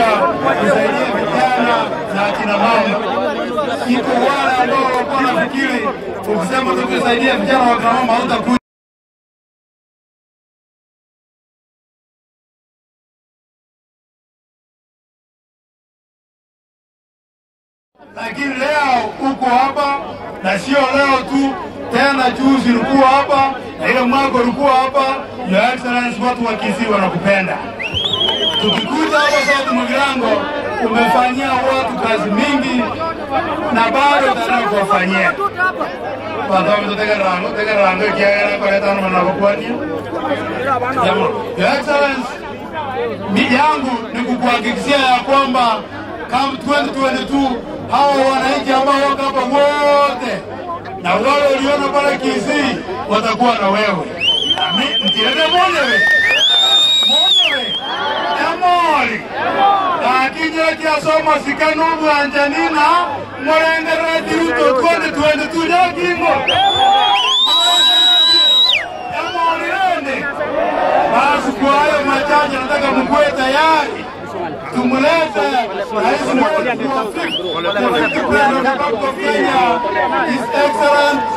katika kusaidia vijana na akina mama. Iko wale ambao walikuwa wanafikiri ukisema tukusaidia vijana wa akina mama hautakuja. Lakini leo uko hapa, na sio leo tu, tena juzi ulikuwa hapa, na ile mwaka ulikuwa hapa. Your Excellency, watu wa Kisii wanakupenda. Tukikuja hapa South Mugirango, umefanyia watu kazi mingi na bado utaendelea kuwafanyia. Your Excellency, yangu ni kukuhakikishia ya kwamba kama 2022 hawa wananchi ambao wako hapa wote na wale uliona pale Kisii watakuwa na wewe. Mtiende mwenyewe. Mwenyewe. Amori. Lakini kiasoma sikanu bwanjanina murengere Ruto 2022 jakingo. Amori rende. Basi kwa hayo machache nataka mkuwe tayari. Tumulete Rais wa Kenya, His Excellency